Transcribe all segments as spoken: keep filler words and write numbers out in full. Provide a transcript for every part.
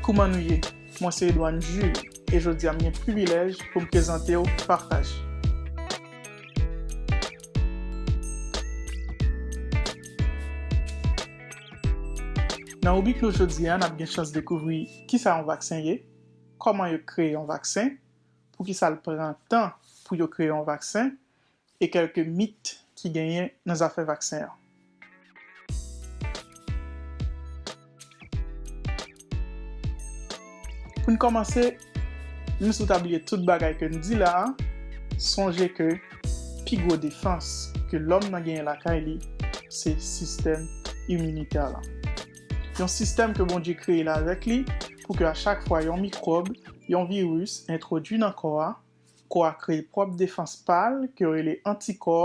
Kouman nou ye? Mwen se Edouane Jules, e jodi a m gen privilèj pou m prezante w Partaj. Nan ribrik nou jodi a, n ap gen chans dekouvri kisa yon vaksen ye, kòman yo kreye yon vaksen, poukisa l pran tan pou yo kreye yon vaksen, e kèlke mit ki genyen nan zafè vaksen an. Pou n kòmanse, menm si w ta bliye tout bagay ke n di la a, sonje ke pi gwo defans ke lòm nan genyen lakay li, se sistèm iminitè la. Yon sistèm ke Bondye kreye l avèk li, pou ke a chak fwa yon mikwòb, yon viris entwodui nan kò a, kò a kreye pwòp defans pa l, ke yo rele antikò,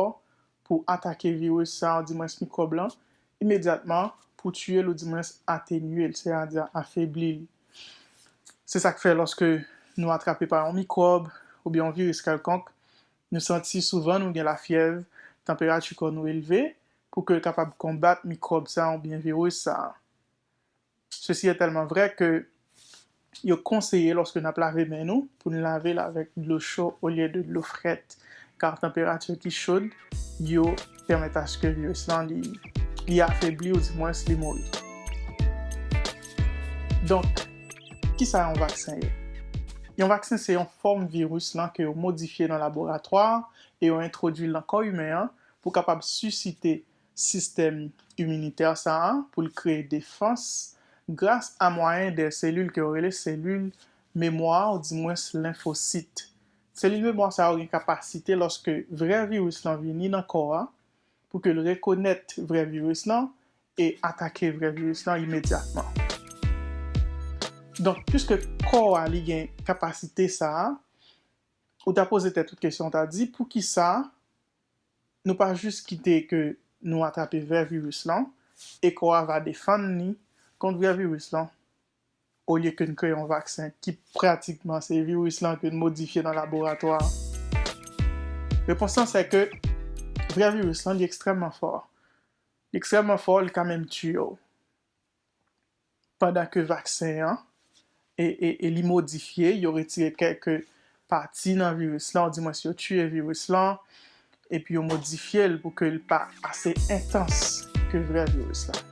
pou atake viris sa, oudimwens mikwòb lan, imedyatman pou tiye l, oudimwens atenye l, sètadi afebli l. Se sa k fè lòske nou atrape pa yon mikwòb oubyen yon viris kèlkonk, nou santi souvan nou gen lafyèv, tanperati kò nou elve, pou ke l kapab konbat mikwòb sa oubyen viris sa. Sesi est tellement vrai ke yo konseye lòske n ap lave men nou pou n lave l avèk dlo cho olye de dlo frèt, kar tanperati ki chòd yo pèmèt aske viris lan li, li afebli oudimwens li mouri. Donk, kisa yon vaksen ye? Yon vaksen se yon fòm viris lan ke yo modifye nan laboratwa e yo entwodui l nan kò imen an pou kapab sisite sistèm iminitè sa a pou l kreye defans gras a mwayen de selil ke yo rele selil memwa oudimwens lenfosit. Selil memwa sa yo gen kapasite lòske vrè viris lan vini nan kò a pou ke l rekonèt vrè viris lan e atake vrè viris lan imedyatman. Donk, piske kò a li gen kapasite sa a, ou ta poze tèt ou kesyon, ou ta di, poukisa nou pa jis kite ke nou atrape vrè viris lan, e kò a va defann li kont vrè viris lan, olye ke n kreye yon vaksen ki pratikman se viris lan ke n modifye nan laboratwa? Repons lan se ke vrè viris lan li ekstrèmman fò. Li ekstrèmman fò, li ka menm tiye w. Pandan ke vaksen an, e, e, e li modifye, yo retire kèlke pati nan viris lan, oudimwens yo tiye viris lan, epi yo modifye l pou ke l pa ase entans ke vrè viris lan.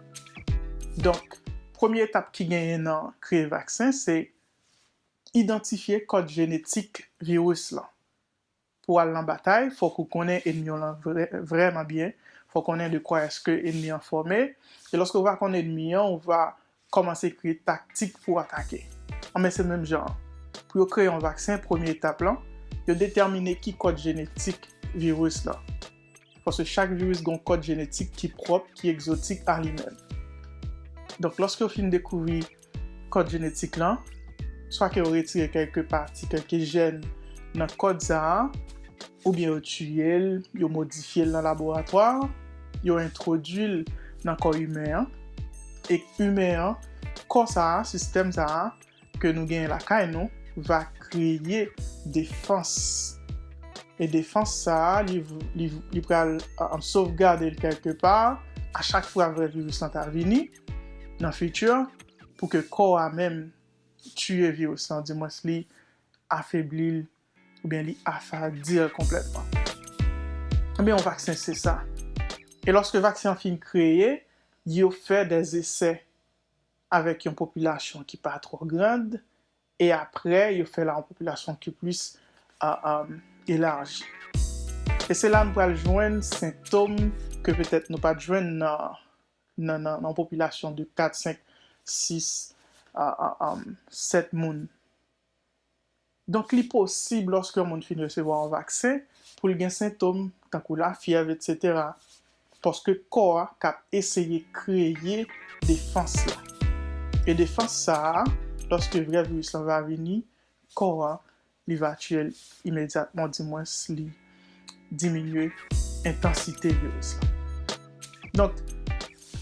Donk, premye etap ki genyen nan kreye vaksen, se idantifye kòd jenetik viris lan. Pou al nan batay, fòk ou konnen enmi w lan vrè-, vrèman byen. Fòk ou konnen de kwa èske enmi an fòme. E lòske w va konn enmi an, ou va kòmanse kreye taktik pou atake. Anben, se menm jan an. Pou yo kreye yon vaksen, premye etap lan, yo detèmine ki kòd jenetik viris lan. Paske chak viris gen yon kòd jenetik ki pwòp, ki egzotik a li menm. Donk, lòske yo fin dekouvri kòd jenetik lan, swa ke yo retire kèlke pati, kèlke jèn nan kòd sa a, oubyen yo tiye l, yo modifye l nan laboratwa, yo entwodui l nan kò imen an, e imen an, kò sa a, sistèm sa a, ke nou genyen lakay nou, va kreye defans. E defans sa a, li, li, li pral, uh, sovgade l kèlke pa, a chak fwa vrè viris lan ta vini, nan fiti, pou ke kò a menm tiye viris lan, dimwens li afebli l, oubyen li afadi l konplètman. Ebyen, yon vaksen se sa. E lòske vaksen an fin kreye, yo fè dèzesè avèk yon popilasyon ki pa twò grand, e apre, yo fè l a yon popilasyon ki plis, a, a, elaji. E se la nou pral jwenn sentòm ke petèt nou pa t jwenn nan, nan, nan, nan yon popilasyon de kat, senk, sis, a, a, a, sèt moun. Donk, li posib, lòske yon moun fin resevwa yon vaksen, pou l gen sentòm, tankou lafyèv, etsetera. Paske kò a k ap eseye kreye defans la. E defans sa a, lòske vrè viris lan va vini, kò a, li va tiye l imedyatman, dimwens li diminye entansite viris la. Donk,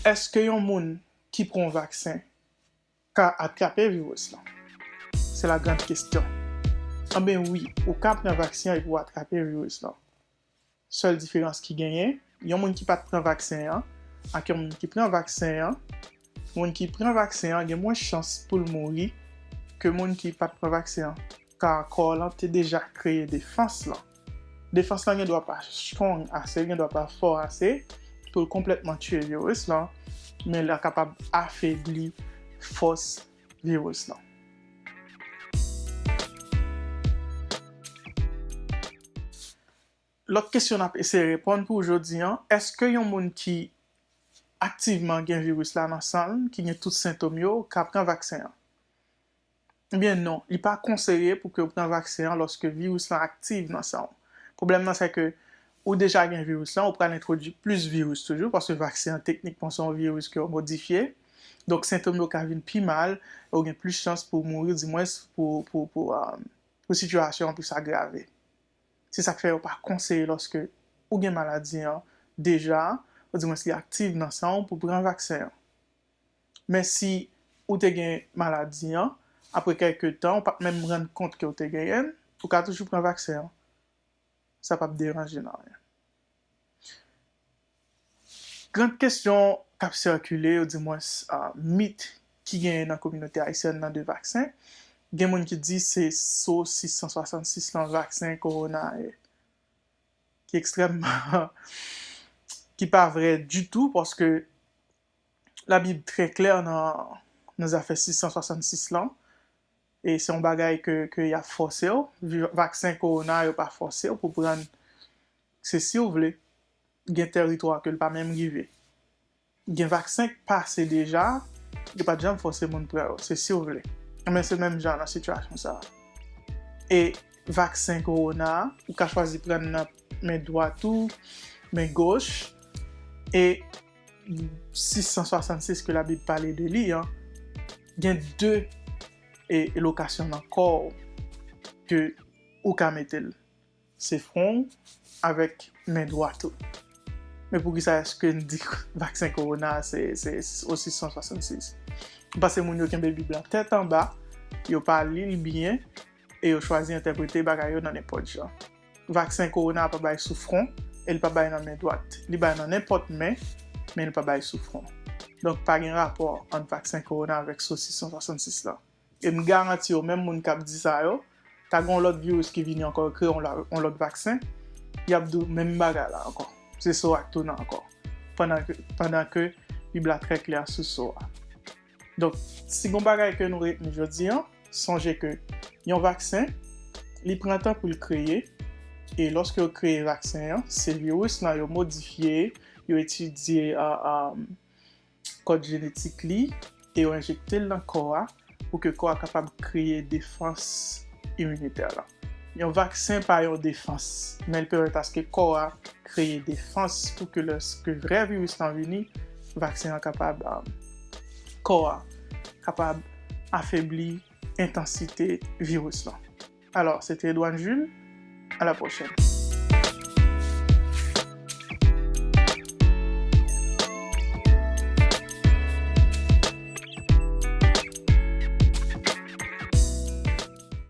èske yon moun ki pran yon vaksen ka atrape viris lan? Se la grande question. Anben wi, ou ka pran vaksen an epi w atrape viris lan. Sèl diferans ki genyen, yon moun ki pa t pran vaksen an ak yon moun ki pran vaksen an, moun ki pran vaksen an gen mwens chans pou l mouri ke moun ki pa t pran vaksen an, ka kò w lan te deja kreye defans lan. Defans lan gen dwa pa strong ase, gen dwa pa fò ase pou l konplètman tiye viris lan, men l kapab afebli fòs viris lan. Lòt kesyon n ap eseye reponn pou jodi an, èske yon moun ki aktivman gen viris la nan san l, ki gen tout sentòm yo, ka pran vaksen an? Ebyen non, li pa konseye pou ke w pran vaksen an lòske viris lan aktif nan san w. Pwoblèm nan se ke ou deja gen viris lan, ou pral entwodui plis viris toujou, paske vaksen an teknikman se yon viris ke yo modifye. Donk sentòm yo ka vin pi mal, e ou gen plis chans pou w mouri, dimwens pou, pou, pou, um, pou sitiyasyon an plis agrave. Se sa k fè yo pa konseye lòske ou gen maladi an deja, ou dimwens li aktif nan san w pou pran vaksen an. Men si ou te gen maladi an, apre kèlke tan, ou pa t menm rann kont ke w te genyen l, ou ka toujou pran vaksen an. Sa p ap deranje nan anyen. Gran kesyon k ap sikile, yo dimwens, ah, mit ki genyen nan kominote ayisyèn nan de vaksen. Gen moun ki di se so sis san swasannsis lan vaksen kowona ye. Ki ekstrèmman, ki pa vrè ditou, paske Labib trè klè nan, nan zafè sis san swasannsis lan. E se yon bagay ke, ke y ap fòse w. Vi-, vaksen kowona yo pa fòse w pou pran l. Se si w vle. Gen tèritwa ke l pa menm rive. Gen vaksen k pase deja, yo pa t janm fòse moun pran yo. Se si w vle. Men se menm jan nan sitiyasyon sa a. E vaksen kowona a, ou ka chwazi pran l nan men dwat ou, men goch. E sis san swasannsis ke Labib pale de li an, gen de, e, lokasyon nan kò w ke ou ka mete l. Se fwon w avèk men dwat ou. Men poukisa èske n di vaksen kowona a se, se o sis san swasannsis? Paske moun yo kenbe Bib la tèt anba, yo pa li l byen, e yo chwazi entèprete bagay yo nan nenpòt jan. Vaksen kowona a pa bay sou fwon, e l pa bay nan men dwat. Li bay nan nenpòt men, men l pa bay sou fwon. Donk, pa gen rapò ant vaksen kowona avèk so sis san swasannsis lan. E m garanti yo, menm moun k ap di sa yo, ta gen yon lòt viris ki vini ankò, yo kreye yon la-, yon lòt vaksen, y ap di w menm bagay la ankò. Se so a k tounen ankò. Pandan ke, pandan ke Bib la trè klè sou so a. Donk, si gon bagay ke nou retni jodi an, sonje ke yon vaksen, li pran tan pou l kreye, e lòske yo kreye vaksen an, se viris lan yo modifye, yo etidye, a, a, kòd jenetik li, e yo enjekte l nan kò a, pou ke kò a kapab kreye defans iminitè la. Yon vaksen pa yon defans, men l pèmèt aske kò a kreye defans pou ke lòske vrè viris lan vini, vaksen an kapab, um, kò a kapab afebli entansite viris lan. Alò, se te Edouane Jules. À la prochaine.